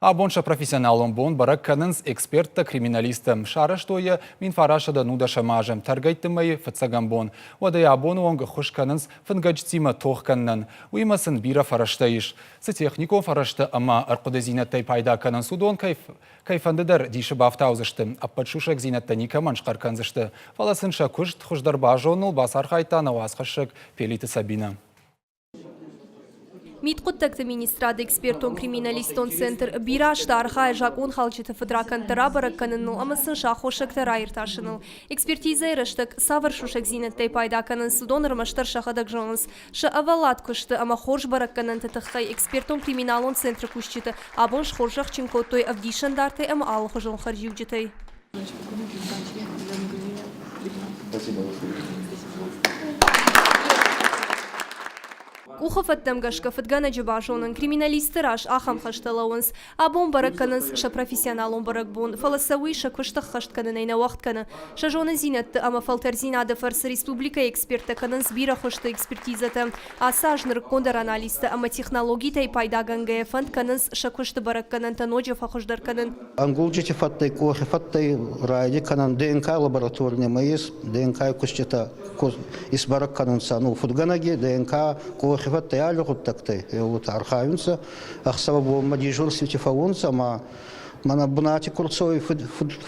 Абон сӕ профессионалон бон бӕрӕг кӕнынц эксперттӕ-криминалисттӕ. Сарӕзтой йӕ 1919 азы тӕргӕйтты мӕйы фыццӕгӕм бон. Уӕдӕй абоны онг ӕххуыс кӕнынц фынгӕджытимӕ тох кӕнынӕн. Уыимӕ сын бирӕ фӕрӕзтӕ ис. Цы техникон фӕрӕзтӕ ӕмӕ ӕрхъуыдыдзинӕдтӕй пайда кӕнынц, уыдон кӕй кӕй фӕнды дӕр дисы бафтаудзысты, ӕппӕт сусӕгдзинӕдтӕ никӕмӕн схъӕр кӕндзысты, фӕлӕ сын сӕ куыст хуыздӕр базоныныл бацархайдта нӕ уацхӕссӕг Пелиты Сабинӕ. Мидхъуыддӕгты министрады экспертон-криминалистон центр бирӕ азты архайы закъонхалджыты фыдракӕндтӕ рабӕрӕг кӕныныл ӕмӕ сын сӕ аххосӕгтӕ раиртасыныл. Экспертизӕйы рӕстӕг цавӕр сусӕгдзинӕдтӕй пайда кӕнынц, уыдон ӕрмӕстдӕр сӕхӕдӕг зонынц. Сӕ ӕвӕллад куысты ӕмӕ хорз бӕрӕггӕнӕнты тыххӕй экспертон-криминалон центры кусджыты абон схорзӕхджын кодтой ӕвдисӕндартӕй ӕмӕ алыхуызон хӕрзиуджытӕй. Къухы фӕдтӕм гӕсгӕ фыдгӕнӕджы базонын криминалистты раз ахӕм хӕстӕ лӕууынц. Абон бӕрӕг кӕнынц сӕ профессионалон бӕрӕгбон, фӕлӕ сӕ уый сӕ куыст ӕххӕст кӕнынӕй нӕ уӕгъд кӕны. Сӕ зонындзинӕдты ӕмӕ фӕлтӕрдзинады фӕрцы республикӕйы эксперттӕ кӕнынц бирӕ хуызты экспертизӕтӕ. Ацы аз нырыккондӕр анализтӕ ӕмӕ технологитӕй пайдагӕнгӕйӕ фӕнд кӕнынц сӕ куысты бӕрӕггӕнӕнтӕ ноджы фӕхуыздӕр кӕнын. Ӕнгулджыты фӕдтӕй, къохы фӕдтӕй райди кӕнӕн ДНК лабораторнемӕ ес, ДНК-й куститӕ исбӕрӕг кӕнунцӕ, ну, фудгӕнӕги ДНК къохи фӕдтӕй алли гъуддӕгтӕй уотӕ архайунцӕ. Ӕхсӕвӕ-бонмӕ дежурствити фӕуунцӕ ӕма мӕнӕ бунати ку рцӕуй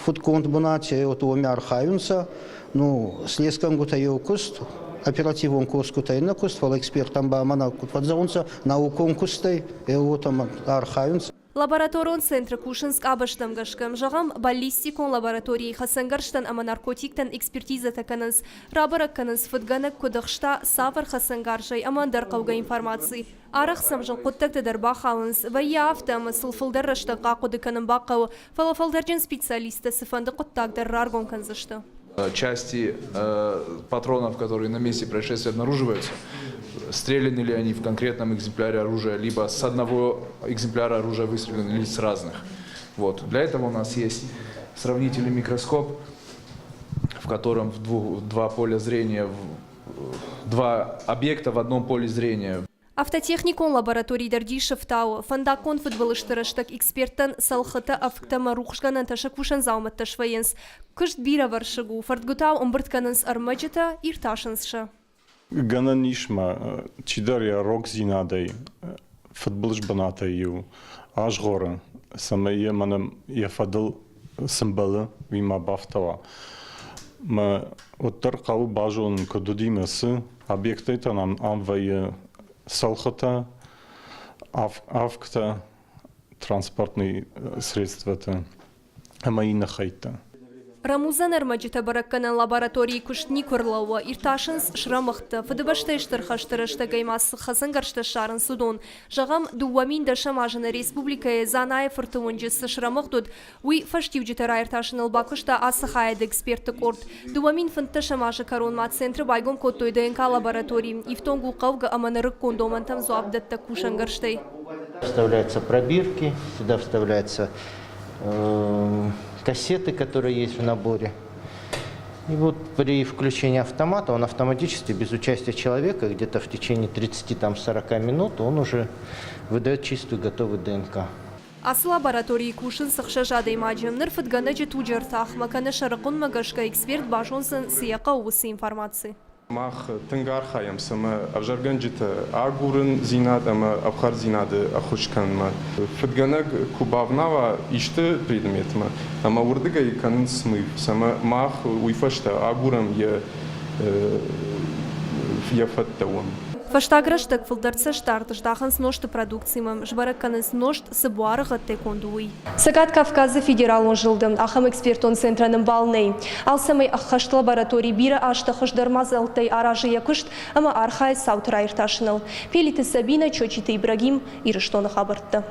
фудконд бунати, вот уоми архайунцӕ. Ну, слесгӕнгутӕ еу куст, оперативон косгутӕ иннӕ куст, фал экспертӕн ба мӕнӕ куд фӕдзӕгъунцӕ, наукон кустӕй уотӕ архайунцӕ. Лабораторон центры кусынц къабӕзтӕм гӕсгӕ. Зӕгъӕм, баллистикон лабораторийы хӕцӕнгӕрзтӕн ӕмӕ наркотиктӕн экспертизӕтӕ кӕнынц, рабӕрӕг кӕнынц, фыдгӕнӕг куыд ӕхста, цавӕр хӕцӕнгарзӕй ӕмӕ ӕндӕр хъӕугӕ информаци. Арӕх сӕм зын хъуыддӕгтӕ дӕр бахауынц. Вӕййы афтӕ, ӕмӕ сыл фылдӕр рӕстӕг ахъуыды кӕнын бахъӕуы, фӕлӕ фӕлтӕрджын специалисттӕ цыфӕнды хъуыддаг дӕр раргом кӕндзысты. Части патронов, которые на месте происшествия обнаруживаются, стреляны ли они в конкретном экземпляре оружия, либо с одного экземпляра оружия выстрелены, или с разных. Вот. Для этого у нас есть сравнительный микроскоп, в котором в двух, два поля зрения, два объекта в одном поле зрения. Автотехникон лаборатори дӕр дисы фтауы. Фӕндаггон фыдбылызты рӕстӕг эксперттӕн цӕлхытӕ, ӕвгтӕ ӕмӕ рухсгӕнӕнтӕ сӕ кусӕн дзаумӕттӕ свӕййынц. Куыст бирӕвӕрсыг у, фӕрдгуытау ӕмбырд кӕнынц ӕрмӕджытӕ, иртасынц сӕ. Гӕнӕн ис ма чидӕр йӕ рогдзинадӕй фыдбылыз бынатӕй иу азгъоры, цӕмӕй йӕ мӕнӕ йӕ фӕдыл цы мбӕлы, уый ма бафтауа. Мӕ уӕддӕр хъӕуы базонын, куыд уыди мӕ цы. Объекттӕй та нӕм ам вӕййы цӕлхытӕ, ӕвгтӕ, транспортный средствӕтӕ ӕмӕ иннӕ хӕйттӕ. Рӕмудзӕн ӕрмӕджытӕ бӕрӕггӕнӕн лабораторийы куыст никуы ӕрлӕууы, иртасынц срӕмыгъдтӕ, Фыдыбӕстӕйы Стыр хӕсты рӕстӕгӕй ма цы хӕцӕнгӕрзтӕ ссарынц, уыдон. Зӕгъӕм, 2010 азы нӕ республикӕйы Дзанайы-фырты уынджы цы срӕмыгъд уыд, Уый фӕстиуджытӕ раиртасыныл бакуыста ацы хайады экспертты къорд. 2015 азы кӕронмӕ центры байгом кодтой ДНК-лаборатори. Ифтонг у хъӕугӕ ӕмӕ нырыккон домӕнтӕм дзуапдӕттӕг кусӕнгӕрзтӕй. Вставляются пробирки, сюда вставляются кассеты, которые есть в наборе. И вот при включении автомата он автоматически, без участия человека, где-то в течение 30-40 минут он уже выдает чистую готовую ДНК. Ацы лабораторийы кусынц ӕхсӕз адӕймаджы. Ныр фыдгӕнӕджы туджы ӕртахмӕ кӕнӕ сӕрыхъуынмӕ гӕсгӕ эксперт базондзӕн, цы йӕ хъӕуы, уыцы информаци. Мах тынг архайӕм, цӕмӕ ӕвзӕргӕнджыты агурындзинад ӕмӕ ӕфхӕрддзинады ӕххуыс кӕнынмӕ. Фыдгӕнӕг куы бавнала исты предметмӕ ӕмӕ уырдыгӕй кӕнынц смыв, цӕмӕ мах уый фӕстӕ агурӕм йӕ йӕ фӕдтӕ уым. Фӕстаг рӕстӕг фылдӕр цӕстдард здахынц нозты продукцимӕ, сбӕрӕг кӕнынц нозт цы буарыгъӕдтӕй конд у, уый. Цӕгат Кавказы федералон зылды ахӕм экспертон центрӕн ӕмбал нӕй. Алцӕмӕй ӕххӕст лаборатори бирӕ азты хуыздӕр мадзӕлттӕй аразы йӕ куыст ӕмӕ архайы цауты раиртасыныл. Пелиты Сабинӕ, Чочиты Ибрагим, Ирыстоны хабӕрттӕ.